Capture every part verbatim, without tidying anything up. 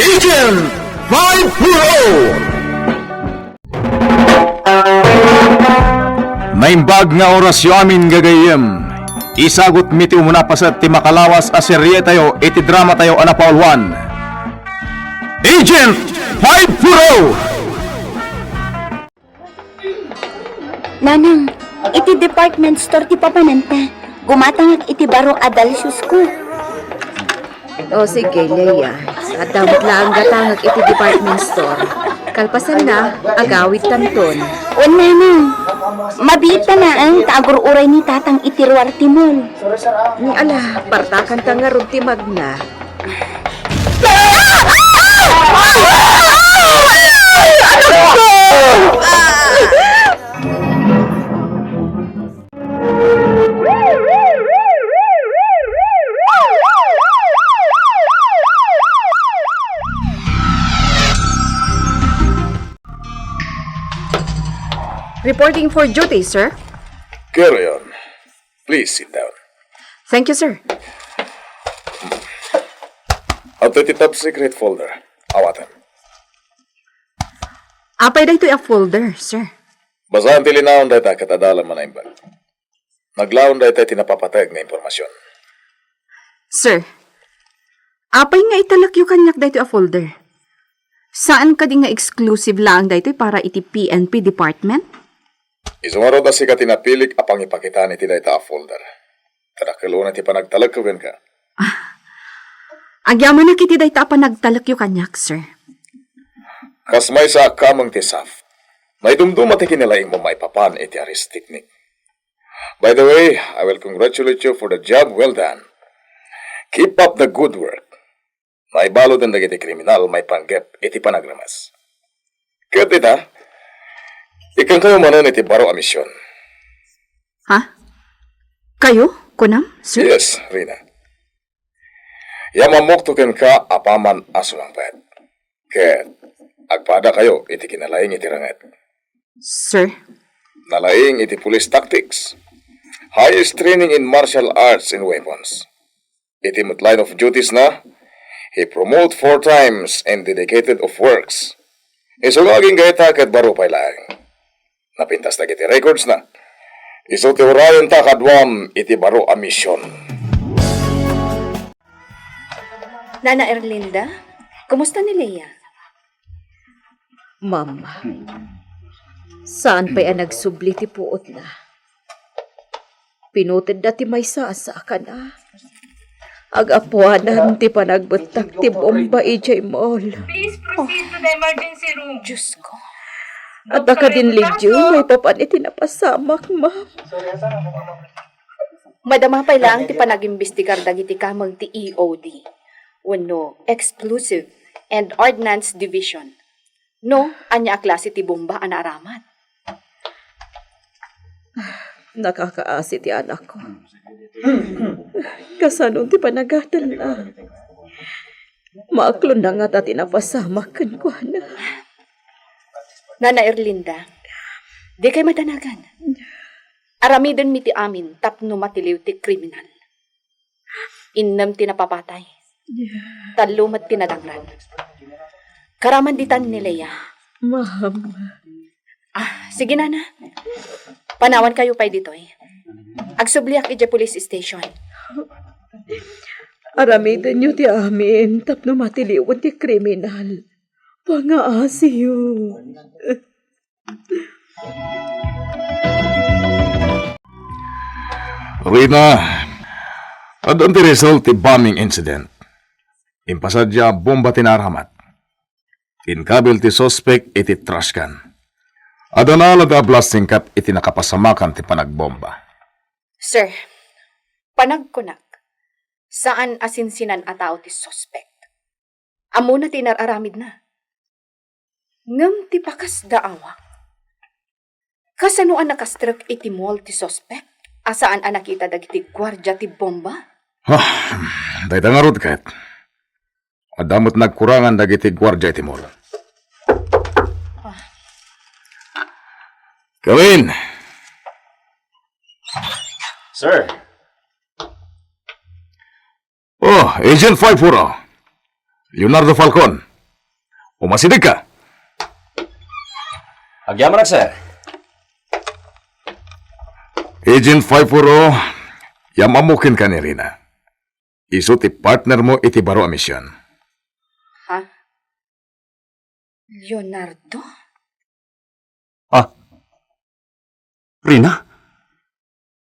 Agent five four oh! Naimbag nga orasyo amin, gagayyem. Isagutmi ti umuna paset ti makalawas a serietayo iti dramatayo a napauluan, Agent five four oh! Nanang, iti department store ti papananta. Gumatangak iti baro a dalsiosko. O, sige, Leia. Adda met laeng gatangek iti department store. Kalpasanna, agawidtanton. Wen, Nanang. Mabiit ta laeng ta agur-uray ni Tatang iti ruar ti mall. Ala, partakanta ngarud ti magna. Reporting for duty, sir. Carry on. Please sit down. Thank you, sir. Adtoy ti top secret folder. Awatem. Apay daytoy a folder, sir? Basaen ti linaon dayta ket adda la manaimbag. Naglaon dayta iti napapateg nga impormasion. Sir, apay nga italekyo kaniak daytoy a folder? Saan kadi nga exclusive laeng daytoy para iti P N P department? Isu ngarud a sika ti napilik a pangipakitaan iti dayta a folder. Ta dakkel unay ti panagtalekko kenka. Ah, agyamanak iti dayta a panagtalekyo kaniak, sir. Kas maysa a kameng ti SAFT, naidumduma ti kinalaingmo maipapan iti arrest technique. By the way, I will congratulate you for the job well done. Keep up the good work. Naibaluden dagiti kriminal maipanggep iti panagremes. Ket ita, ikkankayo manen iti baro a mision. Ha? Kayo? Kunam, sir? Yes, Rina. Yamammokto kenka apaman a sumangpet. Ket agpadakayo iti kinalaing iti ranget. Sir? Nalaing iti police tactics. Highest training in martial arts and weapons. Iti met line of duties na, he promote four times and dedicated of works. Isu nga agingga ita ket baro pay laeng. Napintas dagiti records na. Isu ti urayenta kaduam iti baro a mision. Nana Erlinda, kumusta ni Lea? Ma'am, saan pay a nagsubli ti puotna. Pinutedda ti maysa a sakana. Agapuanan ti panagbettak ti bomba idiay mall. Please proceed to the emergency room. Diyos ko. Adda kadin Legion maipapan iti napasamak, ma'am. Madama pay laeng ti panagimbestigar dagiti kameng ti E O D wenno Explosive and Ordnance Division. No, ania a klase ti bomba a naaramat? Nakakaasi ti anakko. Kasano ti panagatanna? Maaklonna ngata ti napasamak kenkuana. Nana Erlinda, dikay madanagan. Aramidenmi ti amin tapno matiliw ti kriminal. Innem ti napapatay. Tallo met ti nadangran. Karaman ditan ni Lea. Ma'am. Ah, sige, nana. Panawankayo pay ditoy. Agsubliak idiay police station. Aramidenyo ti amin tapno matiliwen ti kriminal. Pangaasiyo. Rina, addan ti result ti bombing incident. Impasadiak a bomba ti naaramat. Inkabil ti suspek iti trash can. Adda naalada a blasting cap iti nakapasamakan ti panagbomba. Sir, panagkunak, saan a sinsinan a tao ti suspek. Ammona ti inar-aramidna. Ngem ti pakasdaawak, kasano a nakastrek iti mall ti suspek a saan a nakita dagiti guardia ti bomba? Ah, dayta ngarud ket. Adda met nagkurangan dagiti guardia iti mall. Come in. Sir. Oh, Agent five four oh. Leonardo Falcon, umasidegka. Agyamanak, sir. Agent five four oh, yam-ammo kenka ni Rina. Isu ti partner mo iti baro a mision. Ha? Leonardo? Ah, Rina?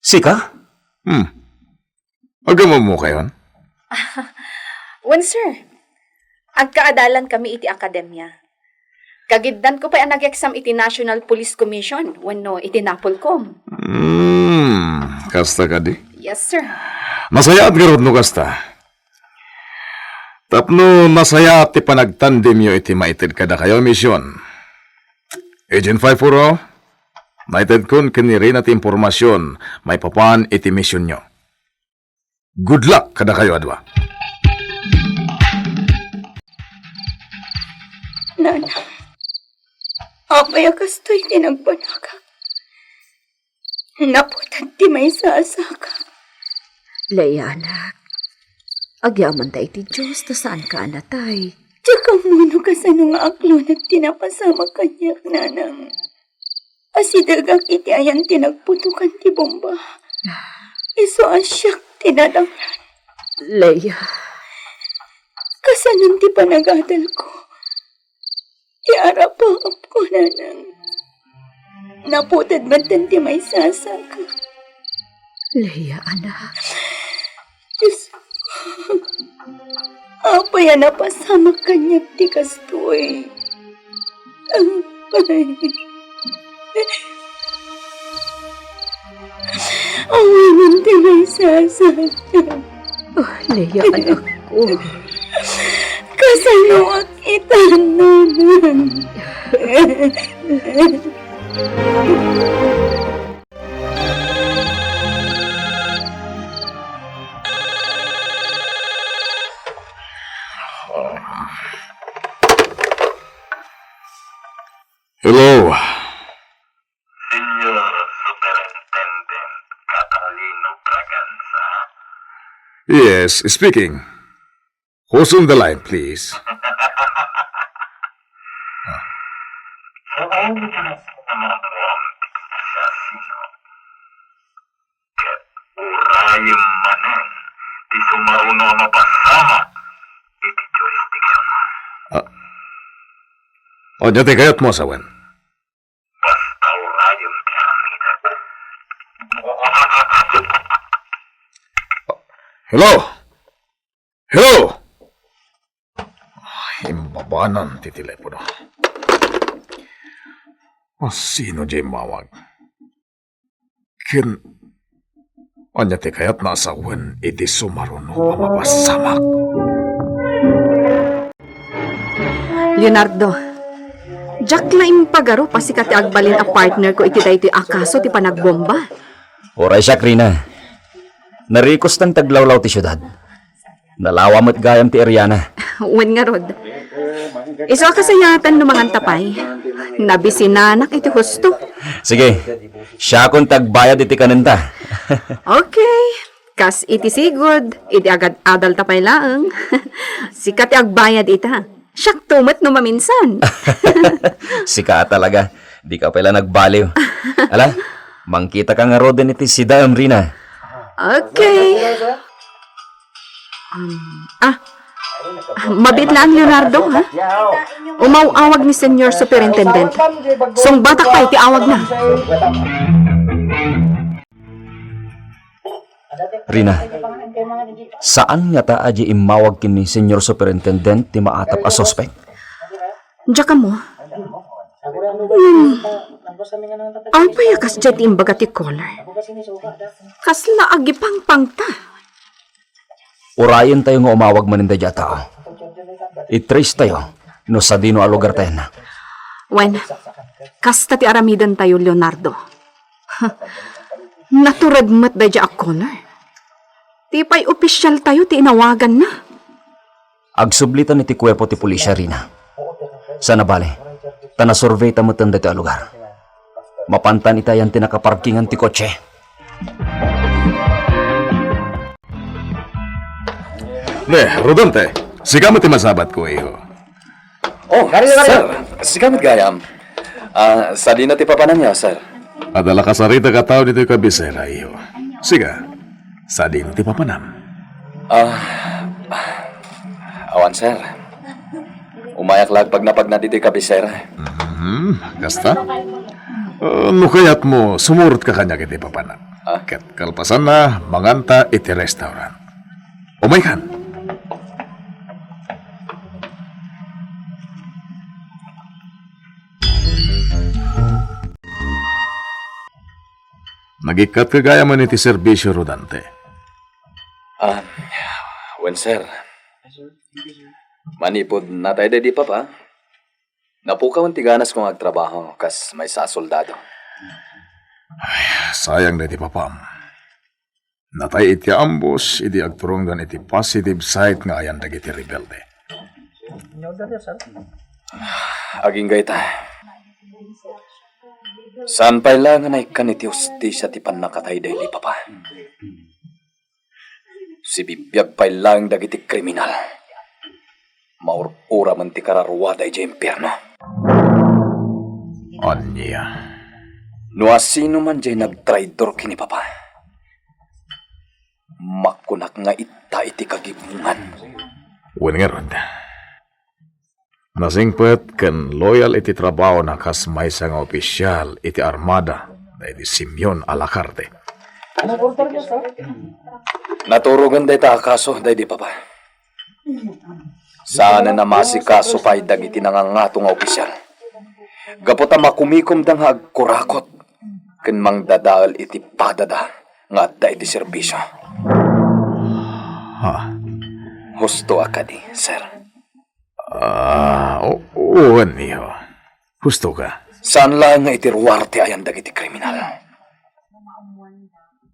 Sika? Hmm. Agyamammokayon? Wen, sir. Agkaadalan kami iti akademia. Kagiddan ko pay a nag-exam iti National Police Commission wenno iti NAPOLCOM. Hmm, kasta kadi? Yes, sir. Nasayaat ngarud no kasta. Tapno nasayaat ti panagtandemyo iti maited kadakayo a mision. Agent five four oh, maitedkon ken ni Rina ti impormasion maipapan iti misionyo. Good luck kadakayo a dua. Nanang, apay a kastoy ti nagbanagak? Naputed ti maysa a saka. Leia, anak, agyamanta iti Dios ta saanka a natay. Diak ammo no kasano nga aklonek ti napasamak kaniak, nanang. Asidegak iti ayan ti nagputokan ti bomba. Isu a siak ti nadanglan. Leia. Kasanon ti panagadalko? Ti arapaapko, nanang. Naputed metten ti maysa a saka. Leia, anak. Diyos ko. Apay a napasamak kaniak ti kastoy? Apay. Awanen ti maysa a saka. Oh, Leia, anakko. Kasanoak ita, nanang? Hello. Senior Superintendent Catalino Braganza? Yes, speaking. Who's on the line, please? Saan ti kinapanaguan ti asasino? Ket urayem manen ti sumaruno a mapasamak iti jurisdiction. Ah. Ania ti kayatmo a sawen? Basta urayem ti aramidek. Hello? Hello? Ay, imbabanan ti telepono. Asino diay immawag? Ken ania ti kayatna a sawen iti sumaruno a mapasamak? Leonardo, diak la impagarup a sika ti agbalin a partner ko iti daytoy a kaso ti panagbomba. Uray siak, Rina. Narikos ti aglawlaw ti siudad. Nalawa met gayam ti eriana. Wen ngarud. Isu a kasayaatan no manganta pay. Nabisinanak iti husto. Sige, siakon ti agbayad iti kanenta. Okay. Kas iti sigud, idi agad-adalta pay laeng. Sika ti agbayad ita. Siakto met no maminsan. Sika a talaga. Dika pay la nagbaliw. Ala, mangkitaka ngaruden iti sidaem, Rina. Okay. Um, ah, mabiit lang, Leonardo, ha? Umaw-awag ni Senior Superintendent. Sungbatak pay ti awagna. Rina, saan ngata a di immawag ken ni Senior Superintendent ti maatap a suspek? Diak ammo. Hmm. Apay a kasdiay ti imbaga ti caller? Kasla agipangpangta. Urayentayo nga umawag manen daydiay a tao. I-trace tayo no sadino a lugar ti ayanna. Wen, kasta ti aramidentayo, Leonardo. Natured met daydiay a caller. Ti pay opisialtayo ti inawaganna. Agsublitan iti kuerpo ti pulisya, Rina. Saan a bale, ta nasurveyta metten daytoy a lugar. Mapantan ita ayan ti nakaparkingan ti kotse. Ne, Rodante. Sika met ti masabatko, iho. Oh, sir, sika met gayam. Ah, sadino ti papananyo, sir? Adda la kasaritak a tao ditoy kabisera, iho. Sika, sadino ti papanam? Ah, awan, sir. Umayak la agpagnapagna ditoy kabisera. Mhm, kasta? Ah, no kayatmo, sumurotka kaniak iti papanam. Ah? Ket kalpasanna, manganta iti restaurant. Umaykan. Nagikkatka gayam iti serbisio, Rodante? Ah, wen, sir. Manipud natay daydi papa, napukawan ti ganasko nga agtrabaho kas maysa a soldado. Ay, sayang daydi papam. Natay iti ambos idi agturongdan iti positive side nga ayan dagiti rebelde. Agingga ita. Saan pay la nga naikkan iti hustisia ti pannakatay daydi papa. Sibibiag pay laeng dagiti kriminal. Maur-uramen ti kararuada idiay impierno. Ania? No asino man diay nagtraidor ken ni papa, makunak nga itta iti kagibungan. Wen ngarud, nasingpet ken loyal iti trabahona kas maysa nga opisial iti armada daydi Simeon Alacarte. Naturogen dayta a kaso daydi papa. Saanen a maasikaso pay dagiti nangangato nga opisial. Gapu ta makumikomda nga agkurakot ken mangdadael iti padada nga adda iti serbisio. Ha? Husto a kadi, sir? Ah, o-, wen, iho. Husto ka. Saan laeng nga iti ruar ti ayan dagiti kriminal.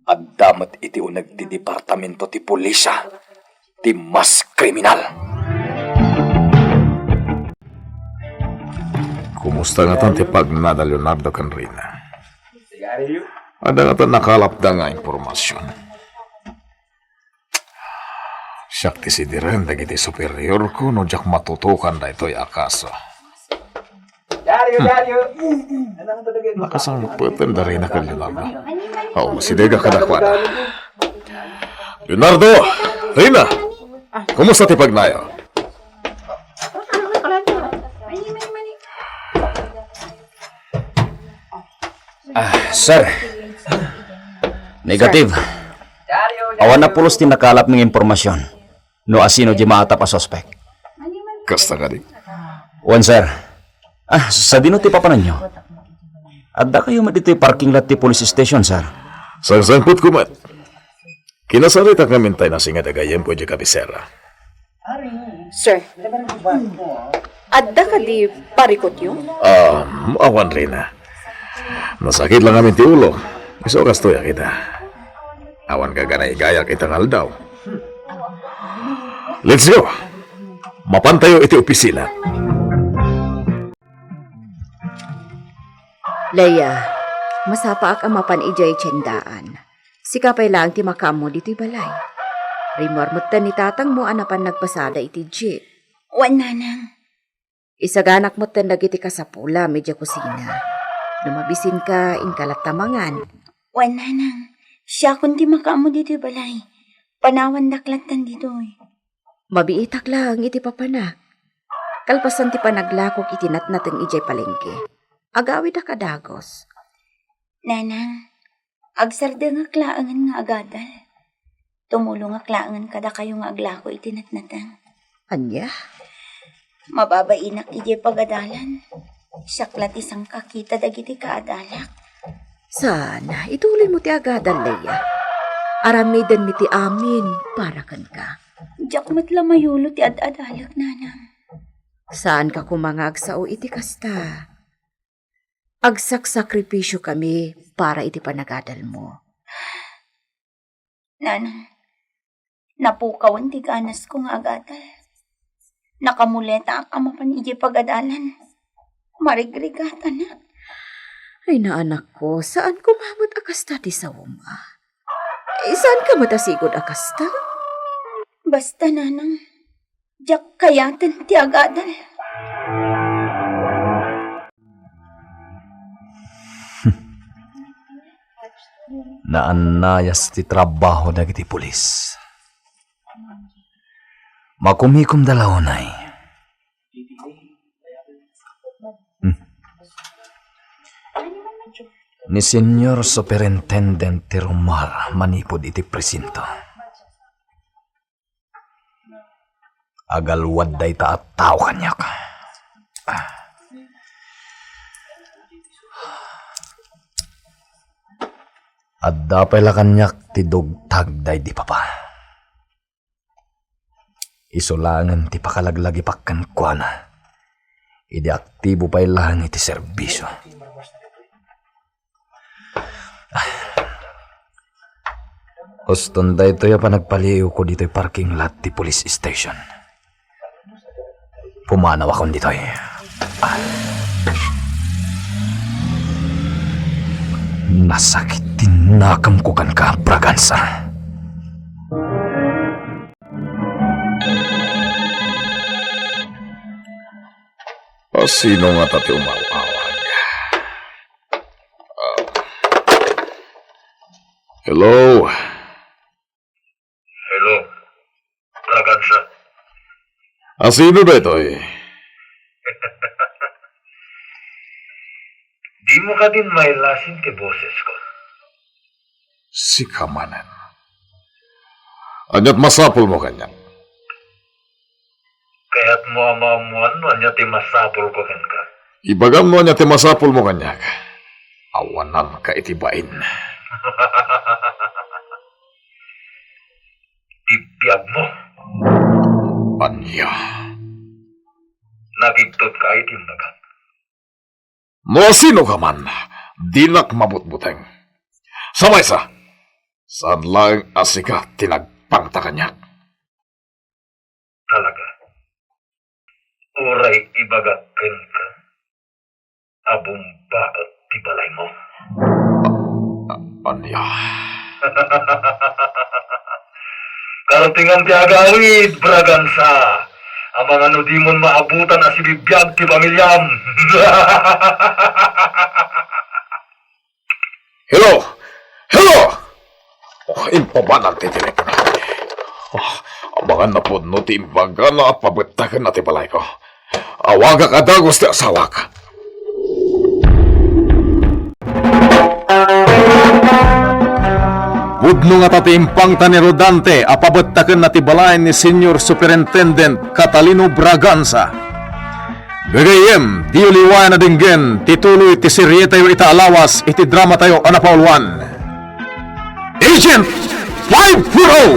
Adda met iti uneg ti Departamento ti Pulisya ti mas kriminal. Kumusta ngatan ti pagnada Leonardo ken Rina? Adda ngatan nakalapda nga impormasion? Siak ti sidiren dagiti superiorko no diak matutukan daytoy a kaso. Hmm. Nakasangpeten da Rina ken Leonardo. Aw, sidega kadakuada. Leonardo! Rina! Kumusta ti pagnayo? Ah, sir. Negative. Awan a pulos ti nakalap nga impormasion no asino di maatap a suspek. Kasta kadi? Wen, sir. Ah, sadino ti papananyo? Adda kayo met ditoy parking lot ti police station, sir. Sangsangpetko met. Kinasaritak ngamin tay nasinged a gayyemko idiay kabisera. Sir, adda kadi parikutyo? Um, awan, Rina. Nasakit lang amin ti ulo. Isu kastoy a kita. Awan gagana igayak ita nga aldaw. Let's go. Mapantayo iti opisina. Leia, masapaak a mapan idiay tiendaan. Sika pay laeng ti makaammo ditoy balay. Rimmuar metten ni tatangmo a napan nagpasada iti jeep. Wen, nanang. Isaganak metten dagiti kasapulam idiay kusina. No mabisinka, inka latta mangan. Wen, nanang. Siakon ti makaammo ditoy balay. Panawandak lattan ditoy. Mabiitak laeng iti papanak. Kalpasan ti panaglakok iti natnateng idiay palengke, agawidak a dagus. Nanang, agsardengak laengen nga agadal. Tumulongak laengen kadakayo nga aglako iti natnateng. Ania? Mababainak idiay pagadalan. Siak la ti sangkakita dagiti kaadalak. Sana, ituloymo ti agadal, Leia. Aramidenmi ti amin para kenka. Diak met la mayulo ti ad-adalek, nanang. Saanka koma nga agsao iti kasta. Agsaksakripisio kami para iti panagadalmo. Nanang, napukawan ti ganasko nga agadal. Nakamuletaak a mapan idiay pagadalan. Marigrigatanak. Ay, naanakko, saan koma met a kasta ti saom, a? Eh, saanka met a sigud a kasta? Basta, nanang, Diak kayaten ti agadal. Naannayas ti trabaho dagiti pulis. Makumikomda la unay. Hmm. Ni Senior Superintendent ti rummuar manipud iti presinto. Agalwad dayta a tao kaniak. Adda pay la kaniak ti dugtag daydi papa. Isu laengen ti pakalaglagipak kenkuana idi aktibo pay laeng iti serbisio. Uston daytoy a panagpaliiwko ditoy parking lot ti police station. Pumanawakon ditoy. Nasakit ti nakemko kenka, Bragansa. A sino ngata ti umaw-awag? Ah. Hello? Hello, Bragansa. A sino daytoy? Dimo kadin mailasin ti bosesko? Sika manen. Ania ti masapulmo kaniak? Kayatmo a maammuan no ania ti masapulko kenka? Ibagam no ania ti masapulmo kaniak. Awananka iti bain. Ti biagmo. Ania? Nabigtotka iti imbagak. No sino ka man, dinak mabutbuteng. Sa maysa, saan laeng a sika ti nagpangta kaniak. Talaga? Uray ibagak kenka a bumbaek ti balaymo. A-, ania? Kartingan ti agawid, Bragansa. Amangan no dimon maabutan a sibibiag ti pamiliam. Hello! Hello! Oh, impabanan ti telepono. Oh, amangan napudno ti imbagana a pabettakenna ti balayko. Awagak a dagus ti asawak. Pudno ngata ti impangta ni Rodante a pabettakenna ti balay ni Senior Superintendent Catalino Braganza. Gagayyem, diyo liwayan a denggen ti tuloy ti serietayo ita a lawas iti dramatayo a napauluan, Agent five four oh!